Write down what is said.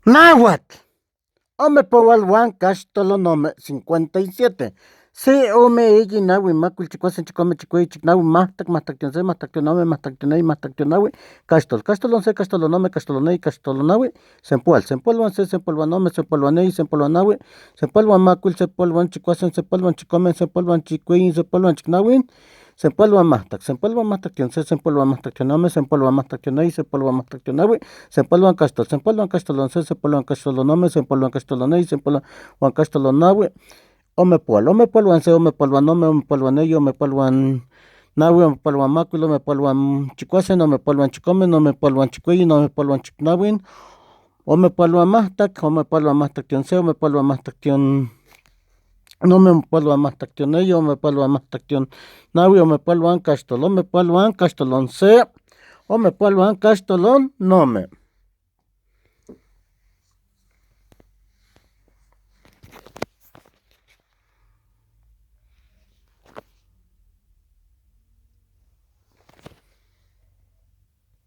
Náhuatl. Ome poal huan caxtol onome. 57. Se, ome, eyi, nahui, macuil, chicuase, chicome, chicueyi, chicnahui, majtac, majtactli se, majtactli ome, majtactli neyi, majtactli nahui, caxtol, caxtol se, caxtol ome, caxtol neyi, caxtol nahui, sempoal, sempoal huan se, sempoal huan ome, sempoal huan neyi, sempoal huan nahui, sempoal huan macuil, sempoal huan chicuase, sempoal huan chicome, sempoal huan chicueyi, sempoal huan chicnahui, sempoal huan majtac, sempoal huan majtactli se, sempoal huan majtactli ome, sempoal huan majtactli neyi, sempoal huan majtactli nahui, sempoal huan caxtol, sempoal huan caxtol se, sempoal huan caxtol ome, sempoal huan caxtol neyi, sempoal huan caxtol nahui, ome poal, ome poal huan se, ome poal huan ome, ome poal huan neyi, ome poal huan nahui, ome poal huan macuil, ome poal huan chicuase, ome poal huan chicome, ome poal huan chicueyi, ome poal huan chicnahui, ome poal huan majtac, ome poal huan majtactli se, ome poal huan majtactli ome, ome poal huan majtactli neyi, ome poal huan majtactli nahui, ome poal huan caxtol, ome poal huan caxtol se, ome poal huan caxtol ome.